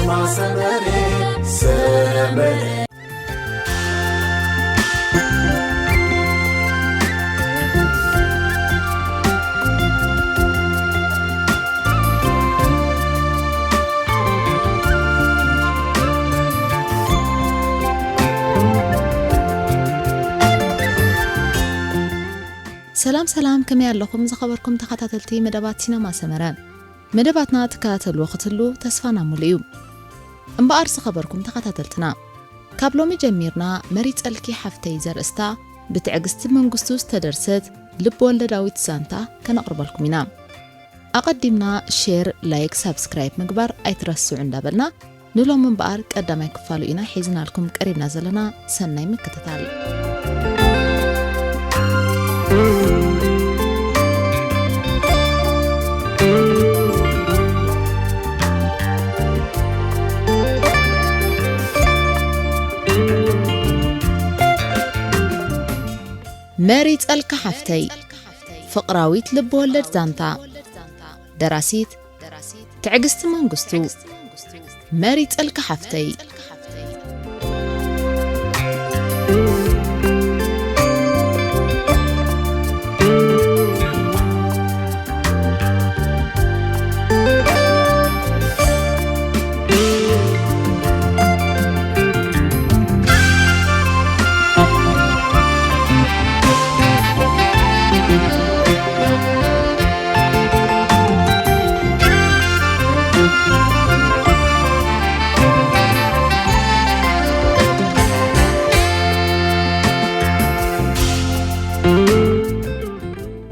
ማሰመረ ሰመረ። ሰላም ሰላም፣ ከመይ ኣለኹም ዝኸበርኩም ተኸታተልቲ መደባት ሲነማ ሰመረ? መደባትና ትከታተልዎ ክትህሉ ተስፋና ሙሉእ እዩ። እምበኣር ዝኸበርኩም ተኸታተልትና፣ ካብ ሎሚ ጀሚርና መሪጸልኪ ሓፍተይ ዘርእስታ ብትዕግስቲ መንግስቱ ዝተደርሰት ልብ ወለዳዊት ዛንታ ከነቕርበልኩም ኢና። ኣቐዲምና ሼር፣ ላይክ፣ ሳብስክራይብ ምግባር ኣይትረስዑ እንዳበልና፣ ንሎሚ እምበኣር ቀዳማይ ክፋሉ ኢና ሒዝናልኩም ቀሪብና ዘለና። ሰናይ ምክትታል። መሪጸልካ ሓፍተይ፣ ፍቕራዊት ልብ-ወለድ ዛንታ። ደራሲት ትዕግስቲ መንግስቱ። መሪጸልካ ሓፍተይ።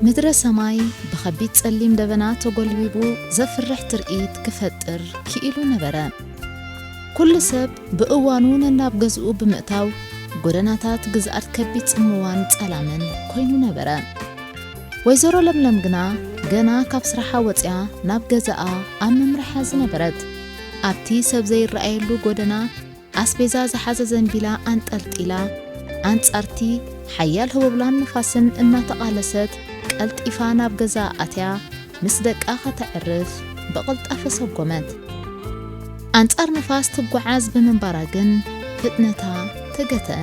ምድረ ሰማይ ብኸቢድ ጸሊም ደበና ተጎልቢቡ ዘፍርሕ ትርኢት ክፈጥር ክኢሉ ነበረ። ኩሉ ሰብ ብእዋኑ ነናብ ገዝኡ ብምእታው፣ ጎደናታት ግዝኣት ከቢድ ጽምዋን ጸላምን ኮይኑ ነበረ። ወይዘሮ ለምለም ግና ገና ካብ ስራሓ ወጺኣ ናብ ገዛኣ ኣብ ምምርሓ ዝነበረት፣ ኣብቲ ሰብ ዘይረኣየሉ ጎደና ኣስቤዛ ዝሓዘ ዘንቢላ ኣንጠልጢላ፣ ኣንጻርቲ ሓያል ህቦብላን ንፋስን እናተቓለሰት፣ ቀልጢፋ ናብ ገዛ ኣትያ፣ ምስ ደቃ ከተዕርፍ ብቕልጣፈ ሰጎመት። ኣንጻር ንፋስ ትጓዓዝ ብምንባራ ግን ፍጥነታ ተገተአ።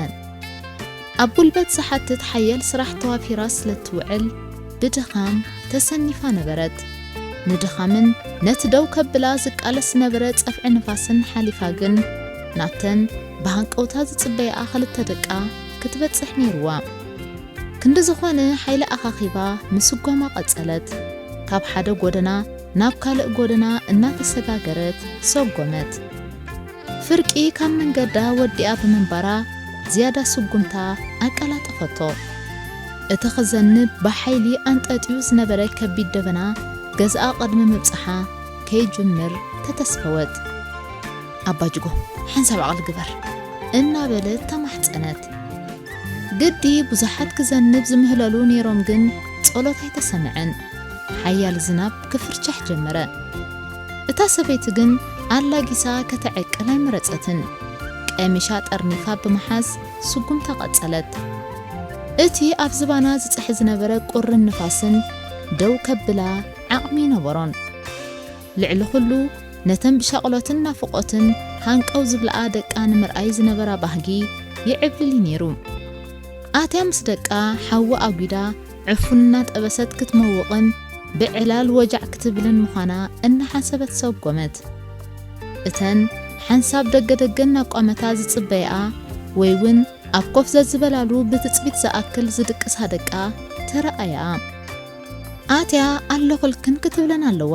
ኣብ ጉልበት ዝሓትት ሓያል ስራሕ ተዋፊራ ስለ እትውዕል ብድኻም ተሰኒፋ ነበረት። ንድኻምን ነቲ ደው ከብላ ዝቃለስ ዝነበረ ጸፍዒ ንፋስን ሓሊፋ ግን ናብተን ብሃንቀውታ ዝጽበያኣ ክልተ ደቃ ክትበጽሕ ነይርዋ። ክንዲ ዝኾነ ሓይሊ ኣኻኺባ ምስጓማ ቀጸለት። ካብ ሓደ ጎደና ናብ ካልእ ጎደና እናተሰጋገረት ሰጎመት። ፍርቂ ካብ መንገዳ ወዲኣ ብምንባራ ዝያዳ ስጉምታ ኣቀላጠፈቶ። እቲ ክዘንብ ብሓይሊ ኣንጠጥዩ ዝነበረ ከቢድ ደበና ገዝኣ ቅድሚ ምብጽሓ ከይጅምር ተተስፈወት። ኣባጅጎ፣ ሓንሳብ ዓቕሊ ግበር፣ እናበለት ተማሕጸነት። ግዲ ብዙሓት ክዘንብ ዝምህለሉ ነይሮም፣ ግን ጸሎት ኣይተሰምዐን። ሓያል ዝናብ ክፍርቻሕ ጀመረ። እታ ሰበይቲ ግን ኣላጊሳ ከተዕቅል ኣይመረጸትን። ቀሚሻ ጠርኒፋ ብምሓዝ ስጉምታ ቀጸለት። እቲ ኣብ ዝባና ዝጽሒ ዝነበረ ቁርን ንፋስን ደው ከብላ ዓቕሚ ነበሮን። ልዕሊ ኩሉ፣ ነተን ብሻቕሎትን ናፍቖትን ሃንቀው ዝብላኣ ደቃ ንምርኣይ ዝነበራ ባህጊ ይዕብልል እዩ ነይሩ። ኣትያ ምስ ደቃ ሓዊ ኣጒዳ ዕፉን እናጠበሰት ክትመውቕን ብዕላል ወጃዕ ክትብልን ምዃና እናሓሰበት ሰጎመት። እተን ሓንሳብ ደገ ደገ እናቋመታ ዝጽበያኣ ወይ እውን ኣብ ኮፍ ዘዝበላሉ ብትጽቢት ዝኣክል ዝድቅሳ ደቃ ተረኣያኣ። ኣትያ ኣለኹልክን ክትብለን ኣለዋ፣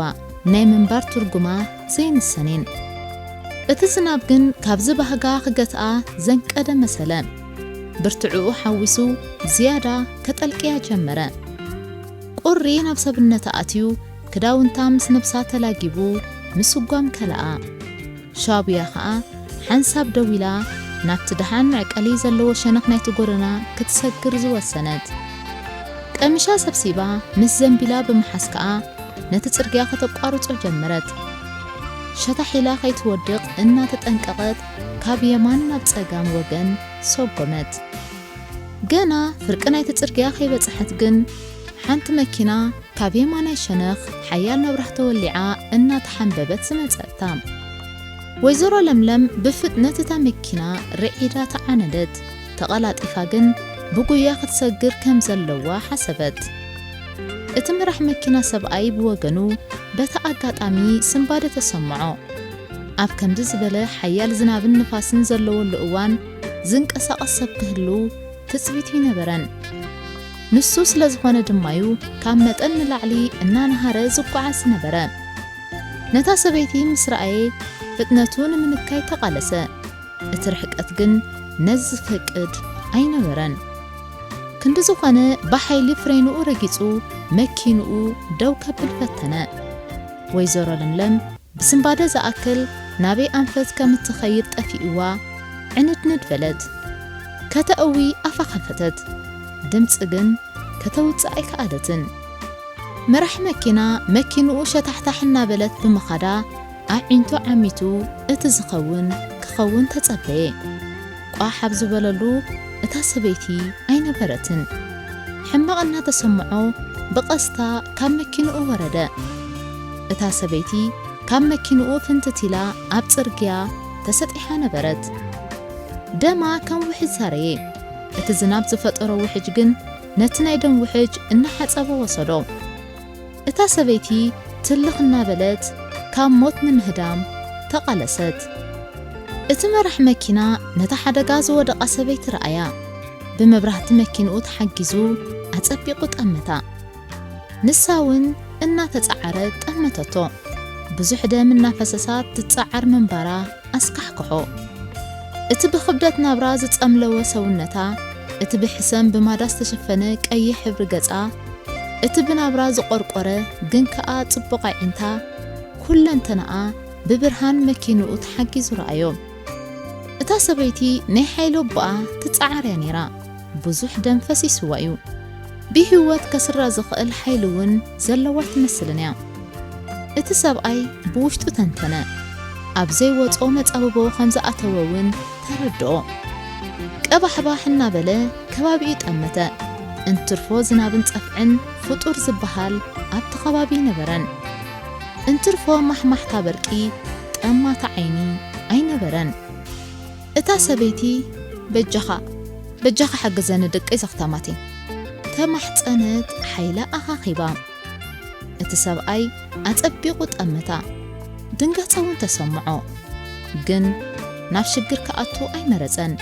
ናይ ምንባር ትርጉማ ዘይንሰኔን። እቲ ዝናብ ግን ካብዚ ባህጋ ክገትኣ ዘንቀደ መሰለ። ብርትዕኡ ሓዊሱ ዝያዳ ከጠልቅያ ጀመረ። ቁሪ ናብ ሰብነታ ኣትዩ ክዳውንታ ምስ ነብሳ ተላጊቡ ምስጓም ከለኣ። ሻቡያ ኸኣ ሓንሳብ ደው ኢላ ናብቲ ደሓን መዕቀሊ ዘለዎ ሸነኽ ናይቲ ጎደና ክትሰግር ዝወሰነት። ቀሚሻ ሰብሲባ ምስ ዘንቢላ ብምሓዝ ከኣ ነቲ ጽርግያ ከተቋርጾ ጀመረት። ሸታሕ ኢላ ከይትወድቕ እናተጠንቀቐት ካብ የማን ናብ ጸጋም ወገን ሰጎመት። ገና ፍርቂ ናይቲ ጽርግያ ከይበጽሐት ግን ሓንቲ መኪና ካብ የማናይ ሸነኽ ሓያል መብራህቲ ወሊዓ እናተሓንበበት ዝመጸታ። ወይዘሮ ለምለም ብፍጥነት እታ መኪና ርዒዳ ተዓነደት። ተቐላጢፋ ግን ብጉያ ክትሰግር ከም ዘለዋ ሓሰበት። እቲ መራሕ መኪና ሰብኣይ ብወገኑ፣ በቲ ኣጋጣሚ ስንባደ ተሰምዖ። ኣብ ከምዚ ዝበለ ሓያል ዝናብን ንፋስን ዘለወሉ እዋን ዝንቀሳቐስ ሰብ ክህሉ ትጽቢት ይነበረን። ንሱ ስለ ዝኾነ ድማዩ ካብ መጠን ንላዕሊ እናነሃረ ዝጓዓዝ ዝነበረ። ነታ ሰበይቲ ምስ ረኣየ ፍጥነቱ ንምንካይ ተቓለሰ። እቲ ርሕቀት ግን ነዚ ዝፈቅድ ኣይነበረን። ክንዲ ዝኾነ ብሓይሊ ፍሬንኡ ረጊጹ መኪንኡ ደው ከብል ፈተነ። ወይዘሮ ለምለም ብስንባደ ዝኣክል ናበይ ኣንፈት ከም እትኸይድ ጠፊእዋ ዕንድንድ በለት። ከተእዊ ኣፋ ከፈተት። ድምጺ ግን ከተውጽእ ኣይከኣለትን። መራሕ መኪና መኪንኡ ሸታሕታሕ እናበለት ብምኻዳ ኣዒንቱ ዓሚቱ እቲ ዝኸውን ክኸውን ተጸበየ። ቋሕ ኣብ ዝበለሉ እታ ሰበይቲ ኣይነበረትን። ሕማቕ እናተሰምዖ ብቐስታ ካብ መኪንኡ ወረደ። እታ ሰበይቲ ካብ መኪንኡ ፍንትት ኢላ ኣብ ጽርግያ ተሰጢሓ ነበረት። ደማ ከም ውሕጅ ዛረየ። እቲ ዝናብ ዝፈጠሮ ውሕጅ ግን ነቲ ናይ ደም ውሕጅ እናሓጸቦ ወሰዶ። እታ ሰበይቲ ትልኽ እናበለት ካብ ሞት ንምህዳም ተቓለሰት። እቲ መራሕ መኪና ነታ ሓደጋ ዝወደቓ ሰበይቲ ረኣያ። ብመብራህቲ መኪንኡ ተሓጊዙ ኣጸቢቑ ጠመታ። ንሳ እውን እናተጻዓረት ጠመተቶ። ብዙሕ ደም እናፈሰሳ ትጻዓር ምንባራ ኣስካሕክሖ። እቲ ብኽብደት ናብራ ዝጸምለወ ሰውነታ፣ እቲ ብሕሰም ብማዳ ዝተሸፈነ ቀይሕ ሕብሪ ገጻ፣ እቲ ብናብራ ዝቖርቆረ ግን ከኣ ጽቡቕ ኣዒንታ፣ ኩለንተናኣ ብብርሃን መኪንኡ ተሓጊዙ ረኣዮ። እታ ሰበይቲ ናይ ሓይሊ ኣቦኣ ትጸዓር እያ ነይራ። ብዙሕ ደም ፈሲስዋ እዩ። ብህይወት ከስራ ዝኽእል ሓይሊ እውን ዘለዋ ኣይትመስልን እያ። እቲ ሰብኣይ ብውሽጡ ተንተነ። ኣብ ዘይወጾ መጻብቦ ከም ዝኣተወ እውን ተረድኦ። ቀባሕባሕ እናበለ ከባቢኡ ጠመተ። እንትርፎ ዝናብን ጸፍዕን ፍጡር ዝበሃል ኣብቲ ከባቢ ኣይነበረን። እንትርፎ ማሕማሕታ በርቂ፣ ጠማታ ዓይኒ ኣይነበረን። እታ ሰበይቲ፣ "በጃኻ፣ በጃኻ ሓግዘኒ ደቀይ ዘኽታማቴ" ተማሕጸነት ሓይላ ኣኻኺባ። እቲ ሰብኣይ ኣጸቢቑ ጠመታ። ድንጋጸ እውን ተሰምዖ። ግን ናብ ሽግር ክኣቱ ኣይመረጸን።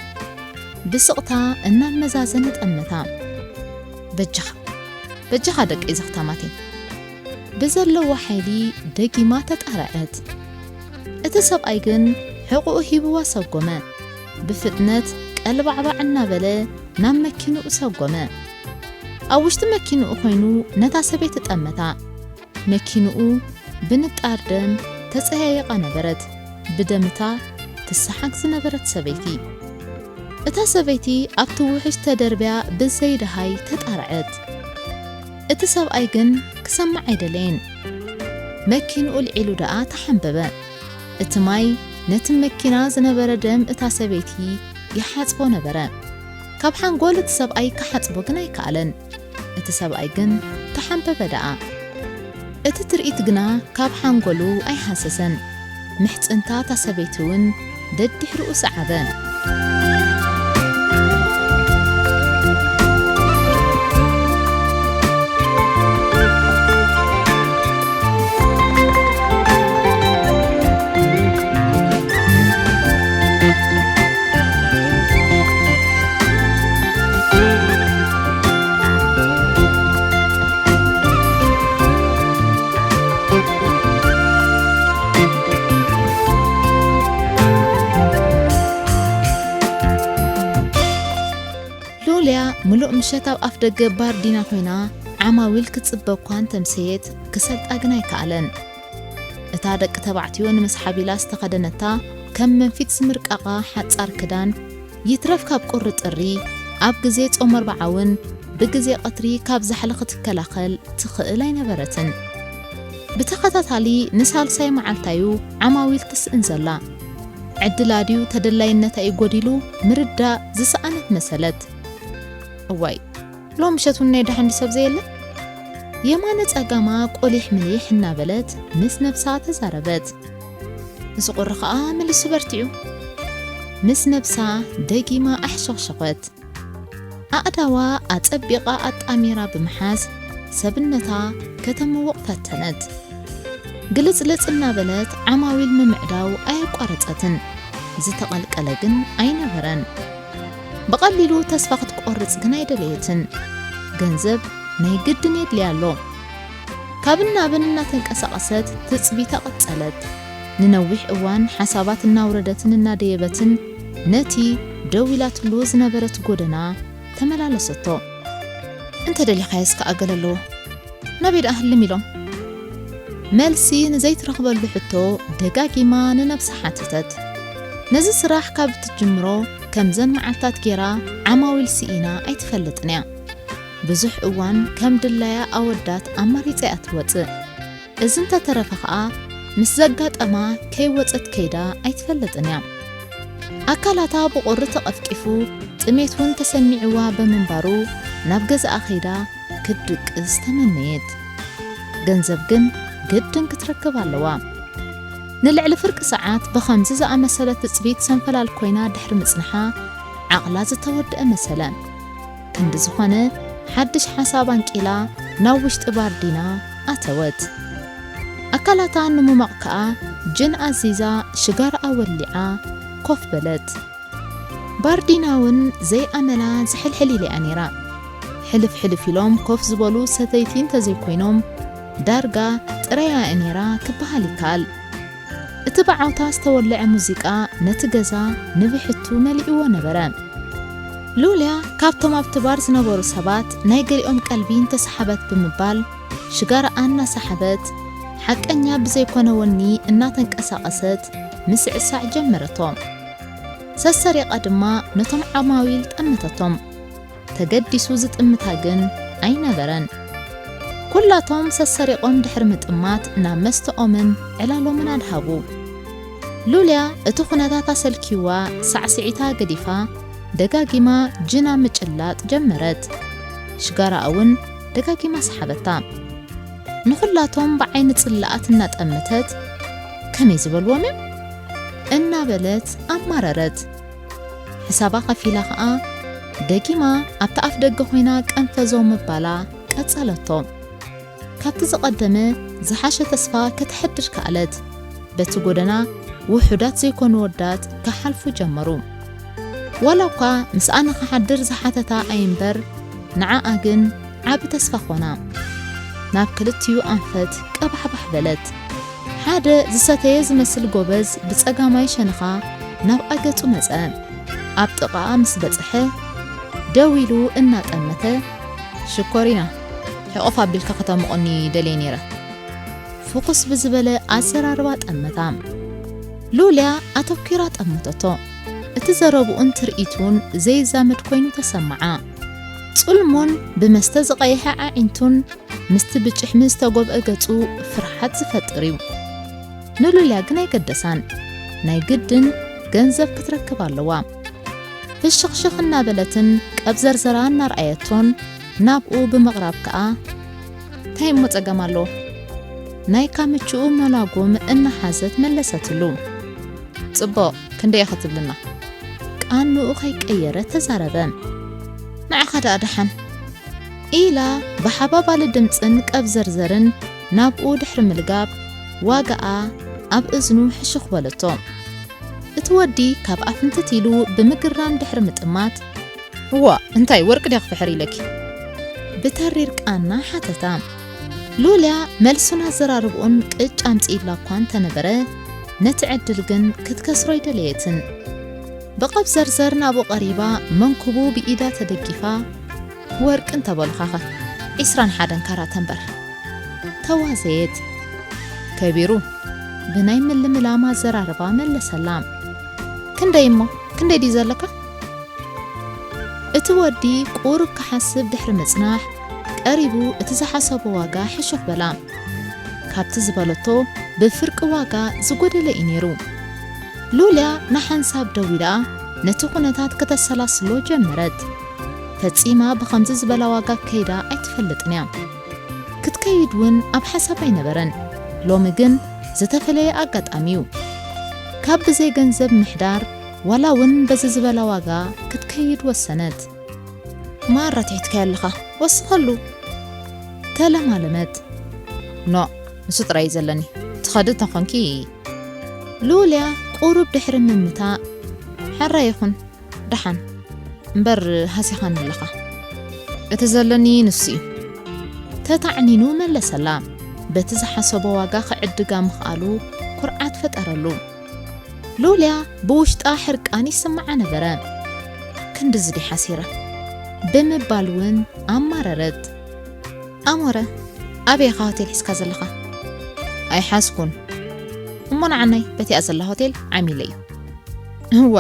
ብስቕታ እናመዛዘነ ጠመታ። "በጃኻ፣ በጃኻ ደቀይ ዘኽታማቴ" ብዘለዎ ሓይሊ ደጊማ ተጣርዐት። እቲ ሰብኣይ ግን ሕቖኡ ሂብዋ ሰጎመ። ብፍጥነት ቀልባዕባዕ እናበለ ናብ መኪንኡ ሰጎመ። ኣብ ውሽጢ መኪንኡ ኮይኑ ነታ ሰበይቲ ጠመታ። መኪንኡ ብንጣር ደም ተጸያይቓ ነበረት። ብደምታ ትሰሓግ ዝነበረት ሰበይቲ። እታ ሰበይቲ ኣብቲ ውሕጅ ተደርብያ ብዘይደሃይ ተጣርዐት። እቲ ሰብኣይ ግን ክሰምዕ ኣይደለየን። መኪንኡ ልዒሉ ደኣ ተሓንበበ። እቲ ማይ ነቲ መኪና ዝነበረ ደም እታ ሰበይቲ ይሓጽቦ ነበረ። ካብ ሓንጎል እቲ ሰብኣይ ክሓጽቦ ግን ኣይከኣለን። እቲ ሰብኣይ ግን ተሓንበበ ደኣ። እቲ ትርኢት ግና ካብ ሓንጎሉ ኣይሃሰሰን። ምሕጽንታ እታ ሰበይቲ እውን ደድሕሪኡ ሰዓበ። ሉልያ ምሉእ ምሸት ኣብ ኣፍ ደገ ባር ዲና ኮይና ዓማዊል ክትጽበ እኳ እንተምሰየት ክሰልጣ ግን ኣይከኣለን። እታ ደቂ ተባዕትዮ ንምስሓብ ኢላ ዝተኸደነታ ከም መንፊት ዝምርቃቓ ሓጻር ክዳን ይትረፍ ካብ ቁሪ ጥሪ ኣብ ግዜ ጾም ኣርብዓ እውን ብግዜ ቀትሪ ካብ ዛሕሊ ክትከላኸል ትኽእል ኣይነበረትን። ብተኸታታሊ ንሳልሳይ መዓልታዩ ዓማዊል ትስእን ዘላ። ዕድላ ድዩ ተደላይነታ እዩ ጎዲሉ ምርዳእ ዝሰኣነት መሰለት። እዋይ፣ ሎም ምሸት እውን ናይ ደሓን ሰብ ዘየለ? የማነ ጸጋማ ቆሊሕ ምሊሕ እናበለት ምስ ነብሳ ተዛረበት። እዚ ቁሪ ኸኣ መሊሱ በርቲዑ። ምስ ነብሳ ደጊማ ኣሕሸኽሸኸት። ኣእዳዋ ኣጸቢቓ ኣጣሚራ ብምሓዝ ሰብነታ ከተምውቕ ፈተነት። ግልጽልጽ እናበለት ዓማዊል ምምዕዳው ኣየቋረጸትን። ዝተቐልቀለ ግን ኣይነበረን። ብቐሊሉ ተስፋ ክትቆርጽ ግን ኣይደለየትን። ገንዘብ ናይ ግድን የድልያ ኣሎ። ካብን ናብን እናተንቀሳቐሰት ትጽቢታ ቀጸለት። ንነዊሕ እዋን ሓሳባት እናውረደትን እናደየበትን ነቲ ደው ኢላትሉ ዝነበረት ጎደና ተመላለሰቶ። "እንተ ደሊኻዮስ ከኣ ገለ ኣለዎ። ናበይ ደኣ ህልም ኢሎም?" መልሲ ንዘይትረኽበሉ ሕቶ ደጋጊማ ንነብሳ ሓተተት። ነዚ ስራሕ ካብ እትጅምሮ ከምዘን መዓልታት ጌራ ዓማዊል ስኢና ኣይትፈልጥን እያ። ብዙሕ እዋን ከም ድላያ ኣወዳት ኣማሪጻ እያ ትወጽእ። እዚ እንተተረፈ ኸኣ ምስ ዘጋጠማ ከይወጸት ከይዳ ኣይትፈልጥን እያ። ኣካላታ ብቑሪ ተቐፍቂፉ ጥሜት እውን ተሰሚዕዋ ብምንባሩ ናብ ገዛኣ ከይዳ ክትድቅስ ተመነየት። ገንዘብ ግን ግድን ክትረክብ ኣለዋ። ንልዕሊ ፍርቂ ሰዓት ብኸምዚ ዝኣመሰለ ትጽቢት ሰንፈላል ኮይና ድሕሪ ምጽንሓ ዓቕላ ዝተወድአ መሰለ። ክንዲ ዝኾነ ሓድሽ ሓሳብ ኣንቂላ ናብ ውሽጢ ባርዲና ኣተወት። ኣካላታ ንምማቕ ከኣ ጅን ኣዚዛ ሽጋራኣ ወሊዓ ኮፍ በለት። ባርዲና እውን ዘይኣመላ ዝሕልሕል ኢላ እያ ነይራ። ሕልፍ ሕልፍ ኢሎም ኮፍ ዝበሉ ሰተይቲ እንተዘይኮይኖም ዳርጋ ጥራያ እያ ነይራ ክበሃል ይከኣል። እቲ ብዓውታ ዝተወልዐ ሙዚቃ ነቲ ገዛ ንብሕቱ መሊእዎ ነበረ። ሉልያ ካብቶም ኣብቲ ባር ዝነበሩ ሰባት ናይ ገሊኦም ቀልቢ እንተሰሓበት ብምባል ሽጋራኣ እናሰሓበት ሓቀኛ ብዘይኮነ ወኒ እናተንቀሳቐሰት ምስዕሳዕ ጀመረቶ። ሰሰሪቓ ድማ ነቶም ዓማዊል ጠመተቶም። ተገዲሱ ዝጥምታ ግን ኣይነበረን። ኩላቶም ሰሰሪቖም ድሕሪ ምጥማት ናብ መስተኦምን ዕላሎምን ኣድሃቡ። ሉልያ እቲ ኩነታት ኣሰልኪዋ ሳዕስዒታ ገዲፋ ደጋጊማ ጅና ምጭላጥ ጀመረት። ሽጋራኣ እውን ደጋጊማ ሰሓበታ። ንኹላቶም ብዓይኒ ጽላኣት እናጠመተት፣ "ከመይ ዝበልዎም እዮም?" እናበለት ኣማረረት። ሕሳባ ከፊላ ኸኣ ደጊማ ኣብቲ ኣፍ ደገ ኮይና ቀንፈዞ ምባላ ቀጸለቶ። ካብቲ ዝቐደመ ዝሓሸ ተስፋ ከተሕድር ከኣለት። በቲ ጎደና ውሑዳት ዘይኮኑ ወዳት ክሓልፉ ጀመሩ። ዋላ እኳ ምስኣ ንኽሓድር ዝሓተታ ኣይእምበር፣ ንዓኣ ግን ዓቢ ተስፋ ኾና። ናብ ክልቲኡ ኣንፈት ቀባሕባሕ በለት። ሓደ ዝሰተየ ዝመስል ጎበዝ ብጸጋማይ ሸነኻ ናብኣ ገጹ መጸ። ኣብ ጥቓኣ ምስ በጽሐ፣ ደው ኢሉ እናጠመተ፣ "ሽኮሪና፣ ሕቑፍ ኣቢልኪ ከተሙቕኒ ደልየ ነይረ።" ፍኹስ ብዝበለ ኣዘራርባ ጠመታ። ሉልያ ኣተኲራ ጠመተቶ። እቲ ዘረብኡን ትርኢቱን ዘይዛመድ ኮይኑ ተሰምዓ። ጽልሙን ብመስተ ዝቐየሐ ኣዒንቱን ምስቲ ብጭሕሚ ዝተጎብአ ገጹ ፍርሓት ዝፈጥር እዩ። ንሉልያ ግን ኣይገደሳን። ናይ ግድን ገንዘብ ክትረክብ ኣለዋ። ፍሽኽሽኽ እናበለትን ቀብዘርዘራ እናርኣየቶን ናብኡ ብምቕራብ ከኣ፣ "እንታይ እሞ ጸገም ኣለዎ?" ናይ ካምችኡ መላጉም እናሓዘት መለሰትሉ። "ጽቡቕ፣ ክንደይ ኢኺ ትብልና?" ቃንኡ ከይቀየረ ተዛረበ። "ንዓኻ ደኣ ደሓን?" ኢላ ብሓባባሊ ድምጽን ቀብዘርዘርን ናብኡ ድሕሪ ምልጋብ ዋጋኣ ኣብ እዝኑ ሕሹኽ በለቶ። እቲ ወዲ ካብ ኣፍንትት ኢሉ ብምግራም ድሕሪ ምጥማት፣ "እዋ፣ እንታይ ወርቂ ድያ ክፍሕር ኢለኪ?" ብተሪር ቃና ሓተታ። ሉልያ መልሱን ኣዘራርብኡን ቅጭ ኣምጺእላ እኳ እንተነበረ፣ ነቲ ዕድል ግን ክትከስሮ ኣይደለየትን። ብቐብዘርዘር ናብኡ ቀሪባ መንኩቡ ብኢዳ ተደጊፋ፣ "ወርቂ እንተበሉኻኸ፣ ዒስራን ሓደን ካራት እምበር?" ተዋዘየት። "ከቢሩ?" ብናይ ምልምላም ኣዘራርባ መለሰላ። "ክንደይ እሞ? ክንደይ ድዩ ዘለካ?" እቲ ወዲ ቁሩብ ክሓስብ ድሕሪ ምጽናሕ፣ ቀሪቡ እቲ ዝሓሰቦ ዋጋ ሕሹኽ በላ። ካብቲ ዝበለቶ ብፍርቂ ዋጋ ዝጎደለ እዩ ነይሩ። ሉልያ ንሓንሳብ ደው ኢላ ነቲ ኩነታት ከተሰላስሎ ጀመረት። ፈጺማ ብኸምዚ ዝበላ ዋጋ ከይዳ ኣይትፈልጥን እያ። ክትከይድ እውን ኣብ ሓሳብ ኣይነበረን። ሎሚ ግን ዝተፈለየ ኣጋጣሚ እዩ። ካብ ብዘይ ገንዘብ ምሕዳር ዋላ እውን በዚ ዝበላ ዋጋ ክትከይድ ወሰነት። ማራ ትሒትካዮ ኣለኻ፣ ወስኸሉ። ተለማለመት። ኖ፣ ንሱ ጥራይ እዩ ዘለኒ። ትኸዲ እንተኾንኪ። ሉልያ ቁሩብ ድሕሪ ምምታእ፣ ሕራይ ይኹን፣ ደሓን። እምበር ሃሲኻኒ ኣለኻ። እቲ ዘለኒ ንሱ እዩ። ተታዕኒኑ መለሰላ። በቲ ዝሓሰቦ ዋጋ ክዕድጋ ምኽኣሉ ኩርዓት ፈጠረሉ። ሉልያ ብውሽጣ ሕርቃን ይስምዓ ነበረ። ክንድዚ ድየ ሓሲረ? ብምባል እውን ኣማረረት። ኣሞረ፣ ኣበይ ኢኻ ሆቴል ሒዝካ ዘለኻ? ኣይሓዝኩን። እሞ ንዓናይ በቲኣ ዘላ ሆቴል ዓሚለ እዩ። እዋ፣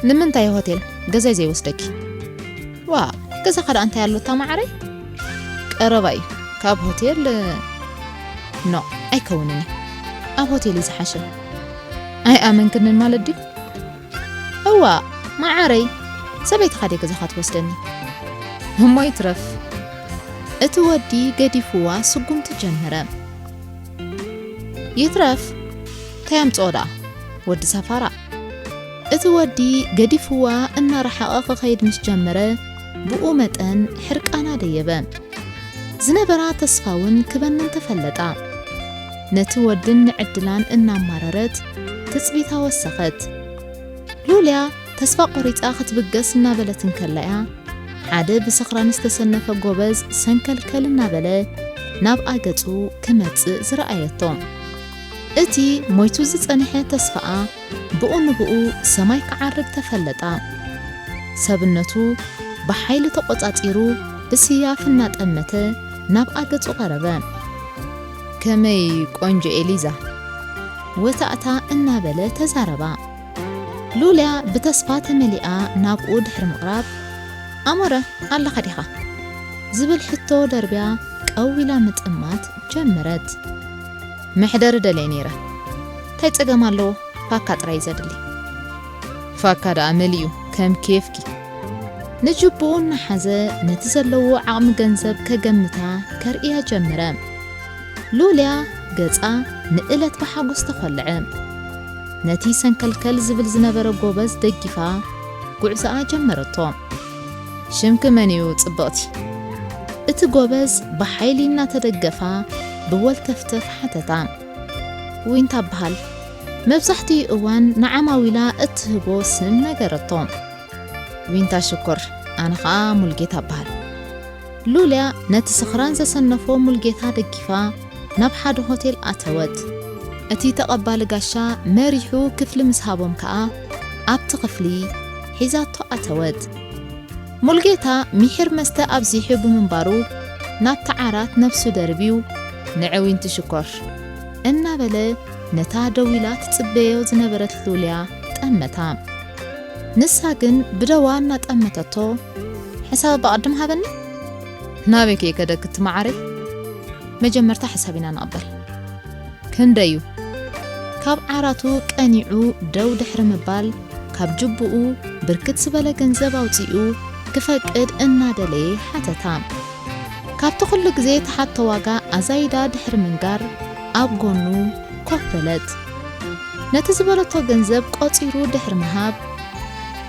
ንምንታይ ሆቴል? ገዛይ ዘይወስደኪ? ዋ፣ ገዛኻ ደኣ እንታይ ኣሎታ መዓረይ? ቀረባ እዩ። ካብ ሆቴል፣ ኖ፣ ኣይከውንን እዩ። ኣብ ሆቴል እዩ ዝሓሸ። ኣይኣመንክንን ማለት ድዩ? እዋ፣ መዓረይ፣ ሰበይትኻ ድየ ገዛኻ ትወስደኒ? እሞ ይትረፍ። እቲ ወዲ ገዲፍዋ ስጉምቲ ጀመረ። ይትረፍ፣ እንታይ ኣምጽኦ ደኣ? ወዲ ሰፋራ። እቲ ወዲ ገዲፍዋ እናረሓቐ ክኸይድ ምስ ጀመረ፣ ብኡ መጠን ሕርቃና ደየበ። ዝነበራ ተስፋ እውን ክበንን ተፈለጣ። ነቲ ወድን ንዕድላን እናማረረት ትጽቢታ ወሰኸት። ሉልያ ተስፋ ቆሪጻ ክትብገስ እናበለት እንከላ እያ፣ ሓደ ብስኽራን ዝተሰነፈ ጎበዝ ሰንከልከል እናበለ ናብ ኣገጹ ክመጽእ ዝረኣየቶ። እቲ ሞይቱ ዝጸንሐ ተስፋኣ ብኡ ንብኡ ሰማይ ክዓርግ ተፈለጣ። ሰብነቱ ብሓይሊ ተቖጻጺሩ ብስያፍ እናጠመተ ናብ ኣገጹ ቀረበ። ከመይ ቆንጆ ኤሊዛ? ወታእታ እናበለ ተዛረባ። ሉልያ ብተስፋ ተመሊኣ ናብኡ ድሕሪ ምቕራብ፣ ኣሞረ ኣለኻ ዲኻ? ዝብል ሕቶ ደርብያ ቀው ኢላ ምጥማት ጀመረት። መሕደሪ ደልየ ነይረ። እንታይ ጸገም ኣለዎ? ፋካ ጥራይ ዘድሊ። ፋካ ደኣ መሊኡ ከም ኬፍኪ። ንጅብኡ እናሓዘ ነቲ ዘለዎ ዓቕሚ ገንዘብ ከገምታ ከርእያ ጀመረ። ሉልያ ገጻ ንእለት ብሓጎስ ተኾልዐ። ነቲ ሰንከልከል ዝብል ዝነበረ ጎበዝ ደጊፋ ጉዕዞኣ ጀመረቶ። ሽምኪ መን እዩ ጽብቕቲ? እቲ ጎበዝ ብሓይሊ እናተደገፋ ብወልተፍተፍ ሓተታ። ዊንታ እበሃል። መብዛሕትኡ እዋን ንዓማዊላ እትህቦ ስም ነገረቶ። ዊንታ ሽኮር፣ ኣነ ኸኣ ሙልጌታ እበሃል። ሉልያ ነቲ ስኽራን ዘሰነፎ ሙልጌታ ደጊፋ ናብ ሓደ ሆቴል ኣተወት። እቲ ተቐባሊ ጋሻ መሪሑ ክፍሊ ምስ ሃቦም ከኣ ኣብቲ ክፍሊ ሒዛቶ ኣተወት። ሙልጌታ ሚሒር መስተ ኣብዚሑ ብምንባሩ ናብቲ ዓራት ነብሱ ደርብዩ፣ "ንዒ ዊንቲ ሽኮር" እናበለ ነታ ደው ኢላ ትጽበዮ ዝነበረት ሉልያ ጠመታ። ንሳ ግን ብደዋ እናጠመተቶ፣ "ሕሳብ ብቐድም ሃበኒ?" "ናበይ ከይከደኪ እቲ መዓረይ? መጀመርታ ሕሳብ ኢና ንቕበል። ክንደይ እዩ?" ካብ ዓራቱ ቀኒዑ ደው ድሕሪ ምባል፣ ካብ ጅቡኡ ብርክት ዝበለ ገንዘብ ኣውጺኡ ክፈቅድ እናደለየ ሓተታ። ካብቲ ኩሉ ግዜ ትሓቶ ዋጋ ኣዛይዳ ድሕሪ ምንጋር፣ ኣብ ጎኑ ኮፍ በለት። ነቲ ዝበለቶ ገንዘብ ቆጺሩ ድሕሪ ምሃብ፣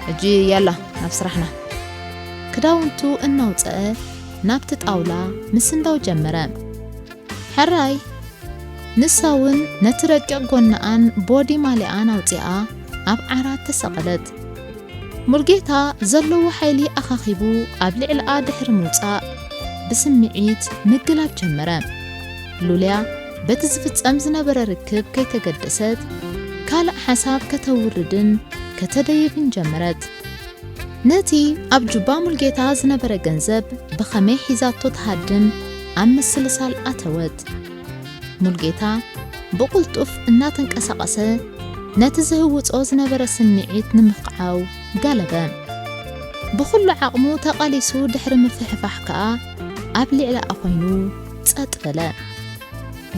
"ሕጂ ያላ ናብ ስራሕና።" ክዳውንቱ እናውጸአ ናብቲ ጣውላ ምስንዳው ጀመረ። ሕራይ፣ ንሳ እውን ነቲ ረቂቕ ጎናኣን ቦዲ ማልያኣን ኣውጺኣ ኣብ ዓራት ተሰቐለት። ሙልጌታ ዘለዎ ሓይሊ ኣኻኺቡ ኣብ ልዕሊኣ ድሕሪ ምውጻእ ብስምዒት ምግላብ ጀመረ። ሉልያ በቲ ዝፍጸም ዝነበረ ርክብ ከይተገደሰት ካልእ ሓሳብ ከተውርድን ከተደይብን ጀመረት። ነቲ ኣብ ጁባ ሙልጌታ ዝነበረ ገንዘብ ብኸመይ ሒዛቶ ትሃድም ኣብ ምስልሳል ኣተወት። ሙልጌታ ብቕልጡፍ እናተንቀሳቐሰ ነቲ ዝህውጾ ዝነበረ ስምዒት ንምኽዓው ጋለበ። ብኹሉ ዓቕሙ ተቓሊሱ ድሕሪ ምፍሕፋሕ ከኣ ኣብ ልዕሊኣ ኮይኑ ጸጥ በለ።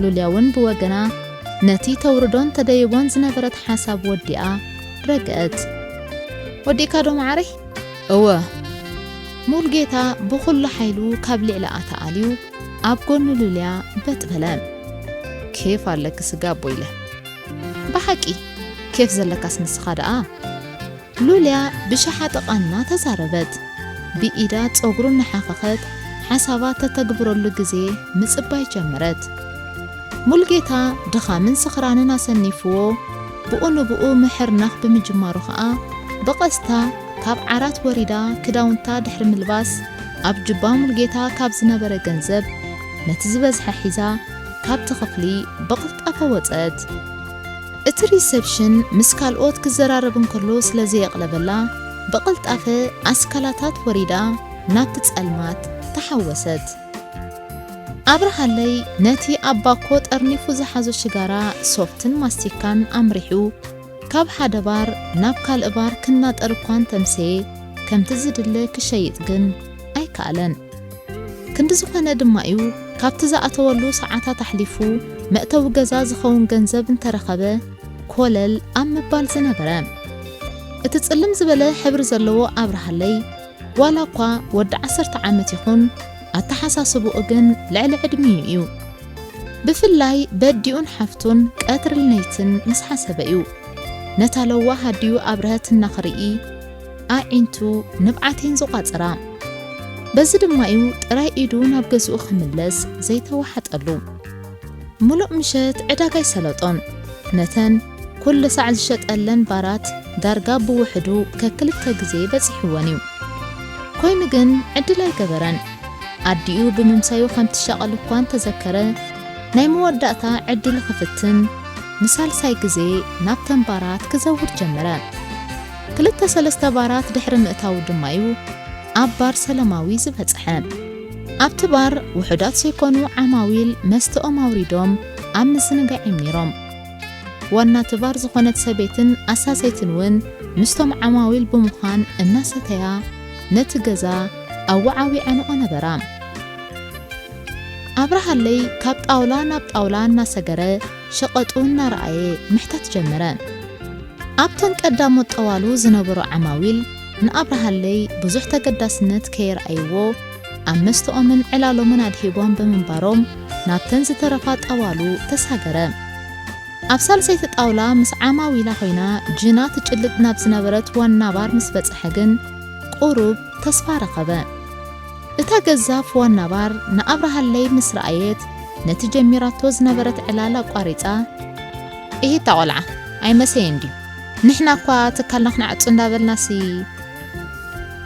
ሉልያ እውን ብወገና ነቲ ተውርዶን ተደይቦን ዝነበረት ሓሳብ ወዲኣ ረግአት። "ወዲእካ ዶ መዓረይ?" "እወ።" ሙልጌታ ብኹሉ ሓይሉ ካብ ልዕሊኣ ተኣልዩ ኣብ ጎኒ ሉልያ በጥ በለ። "ኬፍ ኣለኪ ስጋ ኣቦ ኢለ። ብሓቂ ኬፍ ዘለካስ ንስኻ ደኣ? ሉልያ ብሸሓጢ ቃና ተዛረበት። ብኢዳ ጸጉሩ እናሓኸኸት ሓሳባ ተተግብረሉ ግዜ ምጽባይ ጀመረት። ሙልጌታ ድኻምን ስኽራንን ኣሰኒፍዎ፣ ብኡ ንብኡ ምሕርናኽ ብምጅማሩ ኸኣ፣ ብቐስታ ካብ ዓራት ወሪዳ ክዳውንታ ድሕሪ ምልባስ፣ ኣብ ጁባ ሙልጌታ ካብ ዝነበረ ገንዘብ ነቲ ዝበዝሐ ሒዛ፣ ካብቲ ክፍሊ ብቕልጣፈ ወጸት። እቲ ሪሰፕሽን ምስ ካልኦት ክዘራረብ እንከሎ ስለ ዘየቕለበላ፣ ብቕልጣፈ ኣስካላታት ወሪዳ ናብቲ ጸልማት ተሓወሰት። ኣብርሃለይ ነቲ ኣብ ባኮ ጠርኒፉ ዝሓዞ ሽጋራ፣ ሶፍትን ማስቲካን ኣምሪሑ፣ ካብ ሓደ ባር ናብ ካልእ ባር ክናጠር እኳ እንተምሰየ፣ ከምቲ ዝድለ ክሸይጥ ግን ኣይከኣለን። ክንዲ ዝኾነ ድማ እዩ፣ ካብቲ ዝኣተወሉ ሰዓታት ኣሕሊፉ፣ መእተዊ ገዛ ዝኸውን ገንዘብ እንተረኸበ፣ ኮለል ኣብ ምባል ዝነበረ። እቲ ጽልም ዝበለ ሕብሪ ዘለዎ ኣብርሃለይ፣ ዋላ እኳ ወዲ ዓሰርተ ዓመት ይኹን፣ ኣተሓሳስብኡ ግን ልዕሊ ዕድሚኡ እዩ። ብፍላይ በዲኡን ሓፍቱን ቀትርን ለይትን ምስ ሓሰበ እዩ፣ ነታ ለዋህ ኣዲኡ ኣብርሀት እናኽርኢ ኣዒንቱ ንብዓተይን ዝቋጸራ። በዚ ድማ እዩ ጥራይ ኢዱ ናብ ገዝኡ ክምለስ ዘይተዋሓጠሉ። ምሉእ ምሸት ዕዳጋ ኣይሰለጦን። ነተን ኩሉ ሳዕ ዝሸጠለን ባራት ዳርጋ ብውሕዱ ከክልተ ግዜ በጺሕወን እዩ። ኮይኑ ግን ዕድል ኣይገበረን። ኣዲኡ ብምምሳዩ ከም ትሻቐል እኳ እንተዘከረ፣ ናይ መወዳእታ ዕድል ክፍትን ንሳልሳይ ግዜ ናብተን ባራት ክዘውር ጀመረ። ክልተ ሰለስተ ባራት ድሕሪ ምእታዉ ድማ እዩ ኣብ ባር ሰላማዊ ዝበጽሐ። ኣብቲ ባር ውሑዳት ዘይኮኑ ዓማዊል መስተኦም ኣውሪዶም ኣብ ምዝንጋዕ እዮም ነይሮም። ዋና እቲ ባር ዝኾነት ሰበይትን ኣሳሰይትን እውን ምስቶም ዓማዊል ብምዃን እናሰተያ ነቲ ገዛ ኣወዓዊዐንኦ ነበራ። ኣብርሃለይ ካብ ጣውላ ናብ ጣውላ እናሰገረ ሸቐጡ እናረኣየ ምሕታት ጀመረ። ኣብተን ቀዳሞት ጠዋሉ ዝነበሩ ዓማዊል ንኣብርሃለይ ብዙሕ ተገዳስነት ከየርኣይዎ ኣብ መስተኦምን ዕላሎምን ኣድሂቦም ብምንባሮም ናብተን ዝተረፋ ጠዋሉ ተሳገረ። ኣብ ሳልሰይቲ ጣውላ ምስ ዓማዊላ ኮይና ጅና ትጭልጥ ናብ ዝነበረት ዋና ባር ምስ በጽሐ ግን ቁሩብ ተስፋ ረኸበ። እታ ገዛፍ ዋና ባር ንኣብርሃለይ ምስ ረኣየት፣ ነቲ ጀሚራቶ ዝነበረት ዕላል ኣቋሪጻ፣ "እሂታ ቆልዓ፣ ኣይመሰየን ድዩ? ንሕና እኳ ትካልና ክንዓጹ እንዳበልናሲ"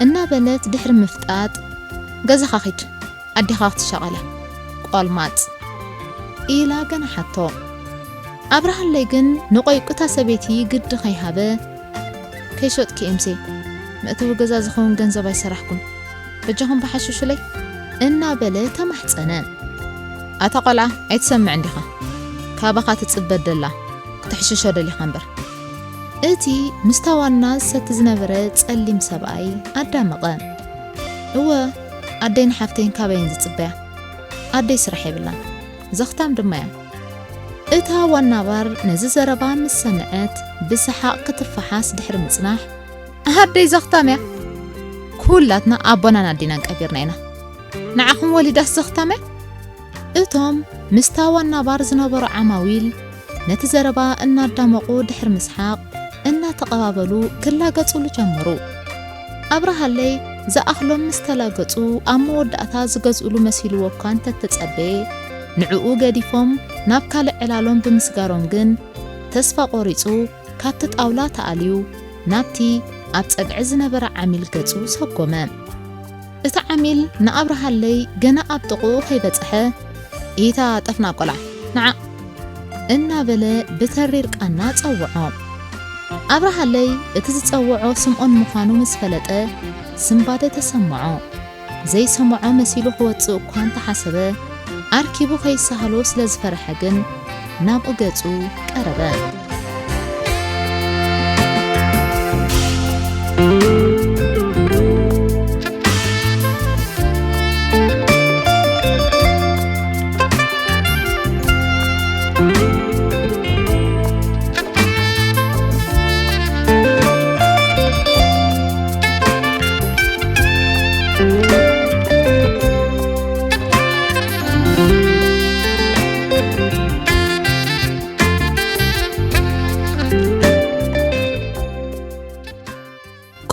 እናበለት ድሕሪ ምፍጣጥ፣ "ገዛኻ ኺድ፣ ኣዴኻ ክትሻቐላ፣ ቆልማጽ" ኢላ ገናሓቶ። ኣብርሃለይ ግን ንቆይቁታ ሰበይቲ ግዲ ከይሃበ፣ "ከይሸጥኪ ኤምሴ፣ መእተዊ ገዛ ዝኸውን ገንዘብ ኣይሰራሕኩን፣ በጃኹም ብሓሽሹለይ" እናበለ ተማሕጸነ። "ኣታ ቆልዓ ኣይትሰምዕን ዲኻ? ካባኻ ትጽበ ደላ፣ ክትሕሽሾ ደሊኻ እምበር" እቲ ምስታ ዋና ዝሰቲ ዝነበረ ጸሊም ሰብኣይ ኣዳመቐ። "እወ፣ ኣደይን ሓፍተይን ካበይን ዝጽበያ? ኣደይ ስራሕ የብላን፣ ዘኽታም ድማ እያ" እታ ዋና ባር ነዚ ዘረባ ምስ ሰምዐት፣ ብሰሓቕ ክትፈሓስ ድሕሪ ምጽናሕ፣ "ኣደይ ዘኽታም እያ። ኩላትና ኣቦናን ኣዴናን ቀቢርና ኢና። ንዓኹም ወሊዳስ ዘኽታም እያ?" እቶም ምስታ ዋና ባር ዝነበሩ ዓማዊል ነቲ ዘረባ እናዳመቑ ድሕሪ ምስሓቕ እናተቐባበሉ ክላገጹሉ ጀመሩ። ኣብርሃለይ ዝኣኽሎም ምስ ተላገጹ፣ ኣብ መወዳእታ ዝገዝኡሉ መሲልዎ እኳ እንተተጸበየ፣ ንዕኡ ገዲፎም ናብ ካልእ ዕላሎም ብምስጋሮም ግን፣ ተስፋ ቆሪጹ ካብቲ ጣውላ ተኣልዩ ናብቲ ኣብ ጸግዒ ዝነበረ ዓሚል ገጹ ሰጎመ። እቲ ዓሚል ንኣብርሃለይ ገና ኣብ ጥቕኡ ከይበጽሐ፣ "ኢታ ጠፍና ቆልዓ፣ ንዓ" እናበለ ብተሪር ቃና ጸውዖ። ኣብርሃለይ እቲ ዝጸውዖ ስምኦን ምዃኑ ምስ ፈለጠ፣ ስንባደ ተሰምዖ። ዘይሰምዖ መሲሉ ክወጽእ እኳ እንተሓሰበ፣ ኣርኪቡ ከይሰሃሎ ስለ ዝፈርሐ ግን ናብኡ ገጹ ቀረበ።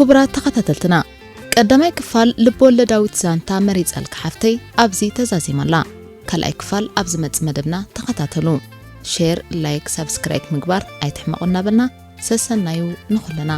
ክቡራት ተኸታተልትና፣ ቀዳማይ ክፋል ልብ-ወለዳዊት ዛንታ መሪጸልኪ ሓፍተይ ኣብዚ ተዛዚማ ኣላ። ካልኣይ ክፋል ኣብ ዝመጽእ መደብና ተኸታተሉ። ሼር፣ ላይክ፣ ሳብስክራይብ ምግባር ኣይትሕመቑ እናበልና፣ ሰሰናዩ ንኹልና።